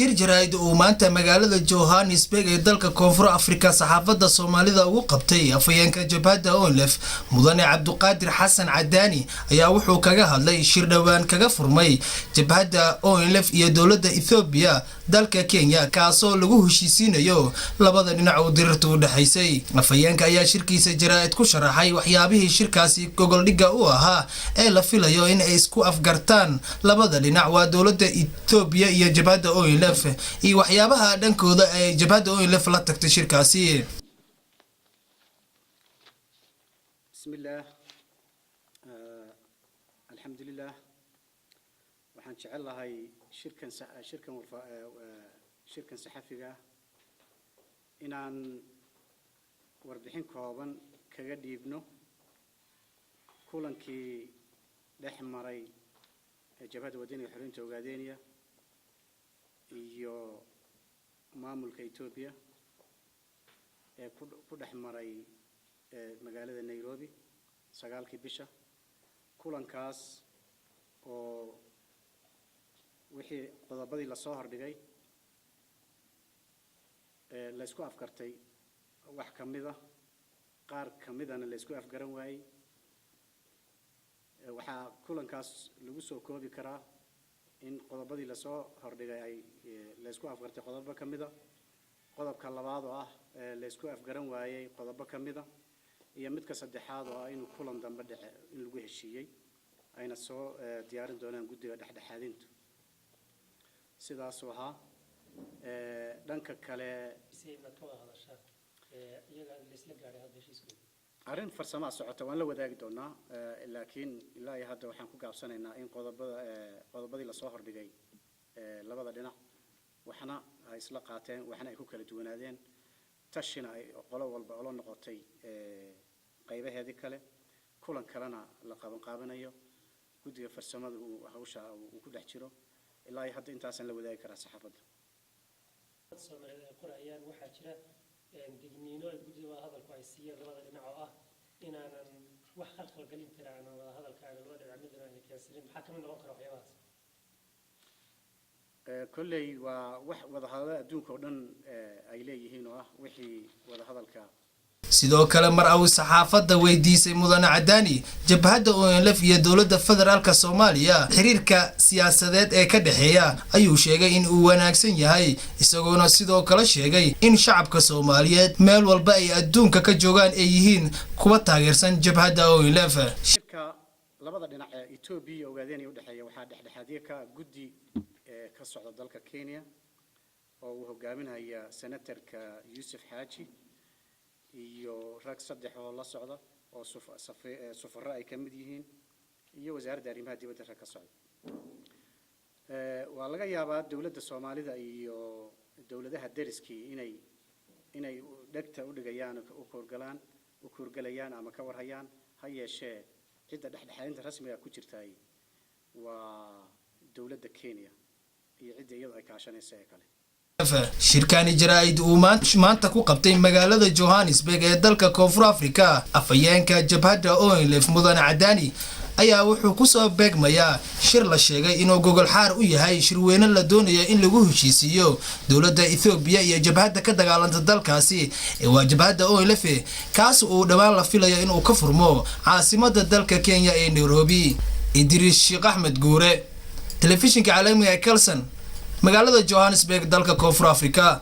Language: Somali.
Shir jaraa'id uu maanta magaalada Johannesburg ee dalka Koonfur Afrika saxaafadda Soomaalida ugu qabtay afhayeenka jabhadda ONLF, mudane Cabduqaadir Xasan Cadaani, ayaa wuxuu kaga hadlay shir dhowaan kaga furmay jabhadda ONLF iyo dowladda Ethoobiya dalka Kenya, kaasoo lagu heshiisiinayo labada dhinac oo dirirta u dhexaysay. Afhayeenka ayaa shirkiisa jaraa'id ku sharaxay waxyaabihii shirkaasi gogoldhigga u ahaa ee la filayo in ay isku afgartaan labada dhinac, waa dowladda Ethoobiya iyo jabhadda ONLF, iyo waxyaabaha dhankooda ay jabhadda ONLF la tagtay shirkaasi. Bismillaah, alxamdulilah. Waxaan jecel lahay shirkan saxafiga ah inaan warbixin kooban kaga dhiibno kulankii dhex maray Jabhadda Wadaniga Xoreynta Ogaadeeniya iyo maamulka Etoobiya ee ku dhex maray magaalada Nairobi 9-kii bisha. Kulankaas oo wixii qodobadii lasoo hordhigay la isku afgartay wax ka mid a, qaar ka midana la isku afgaran waayey. Waxaa kulankaas lagu soo koobi karaa in qodobadii lasoo hordhigay ay la isku afgartay qodobo ka mid a, qodobka labaad oo ah la isku afgaran waayey qodobo ka mid a, iyo midka saddexaad oo ah inuu kulan dambe dhece in lagu heshiiyey, ayna soo diyaarin doonaan guddiga dhexdhexaadintu. Sidaasuu ahaa. Dhanka kale, Iyaga laisla gaadhay hadda heshiiskooda? Arrin farsamaa socota, waan la wadaagi doonaa, laakiin ilaa iyo hadda waxaan ku gaabsanaynaa in qodobadii lasoo hordhigay labada dhinac waxna ay isla qaateen, waxna ay ku kala duwanaadeen, tashina ay qolo walba ula noqotay qaybaheedii kale, kulan kalena la qaban qaabanayo, guddiga farsamada uu hawsha uu ku dhex jiro. Ilaa iyo hadda intaasaan la wadaagi karaa saxaafadda. Soomaaliyeed ay qorayaan, waxaa jira digniino ay guddida wadahadalku ay siiyeen labada dhinac oo ah inaanan wax khalkhal gelin kara aanan wadahadalka aanan labada dhinac midna aanan keensanin. Maxaa kamid noqon kara waxyaabahaas? Kolley waa wax wadahadalada adduunka oo dhan ay leeyihiin oo ah wixii wadahadalka. Sidoo kale, mar uu saxaafadda weydiisay mudane Cadaani jabhadda ONLF iyo dowladda federaalka Soomaaliya xiriirka siyaasadeed ee ka dhexeeya, ayuu sheegay in uu wanaagsan yahay, isagoona sidoo kale sheegay in shacabka Soomaaliyeed meel walba ay adduunka ka joogaan ay yihiin kuwa taageersan jabhadda ONLF. Shirka labada dhinac ee Etoobiya iyo Ogaadeenaya udhexeeya waxaa dhexdhexaadye ka guddi ka socda dalka Kenya oo uu hogaaminaya senatorka Yuusuf Xaaji iyo rag saddex oo la socda oo sufaro ay ka mid yihiin, iyo wasaaradda arrimaha dibadda rag ka socda. Waa laga yaabaa dowladda Soomaalida iyo dowladaha deriskii inay dhegta u dhigayaan, u kuurgalaan, u kuurgalayaan ama ka warhayaan. Ha yeeshee, cidda dhexdhexaadinta rasmiga ku jirtaay waa dowladda Kenya iyo cidda iyadu ay kaashanaysa ee kale. Shirkani jaraa'id uu maanta ku qabtay magaalada Johannesburg ee dalka Koonfur Africa afhayeenka jabhadda ONLF, mudane Cadaani, ayaa wuxuu kusoo beegmayaa shir la sheegay inuu gogol xaar u yahay shirweyne la doonayo in lagu heshiisiiyo dowladda Ethoobiya iyo jabhadda ka dagaalanta dalkaasi ee waa jabhadda ONLF, kaas uu dhowaan la filayo inuu ka furmo caasimada dalka Kenya ee Nairobi. Idriis Sheekh Axmed Guure, telefishinka caalamiga ee Kelson, magaalada Johannesburg, dalka Koonfur Africa.